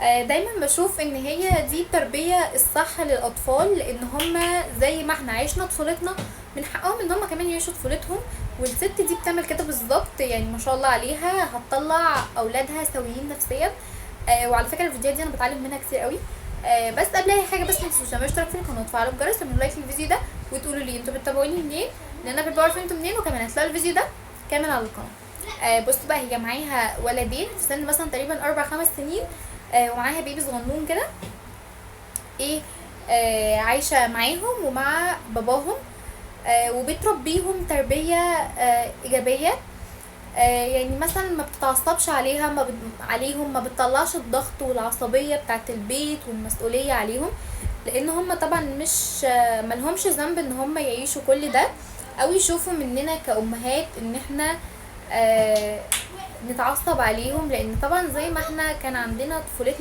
دايما بشوف ان هي دي التربية الصح للاطفال، لان هما زي ما احنا عشنا طفولتنا من حقهم ان هما كمان يعيشوا طفولتهم. والست دي بتعمل كده بالظبط، يعني ما شاء الله عليها هتطلع اولادها سويين نفسيا. وعلى فكرة الفيديوهات دي انا بتعلم منها كتير قوي. بس قبل اي حاجة، بس ما تنسوش تعملوا اشتراك في القناة وتفعلوا الجرس وتعملوا like للفيديو ده وتقولوا لي انتوا بتتابعوني منين، لان انا ببقى عارفه انتوا منين. وكمان هتلاقوا الفيديو ده كامل على القناة. بصوا بقى، هي معاها ولدين في سن مثلا تقريبا 4 5 سنين، ومعاها baby صغنون كده، ايه عايشه معاهم ومع باباهم، وبتربيهم تربيه ايجابية. يعني مثلا ما بتتعصبش عليها، ما بت... عليهم، ما بتطلعش الضغط والعصبية بتاعت البيت والمسؤولية عليهم، لان هم طبعا مش ملهمش ذنب ان هم يعيشوا كل ده او يشوفوا مننا كأمهات ان احنا نتعصب عليهم، لان طبعا زي ما احنا كان عندنا طفولتنا.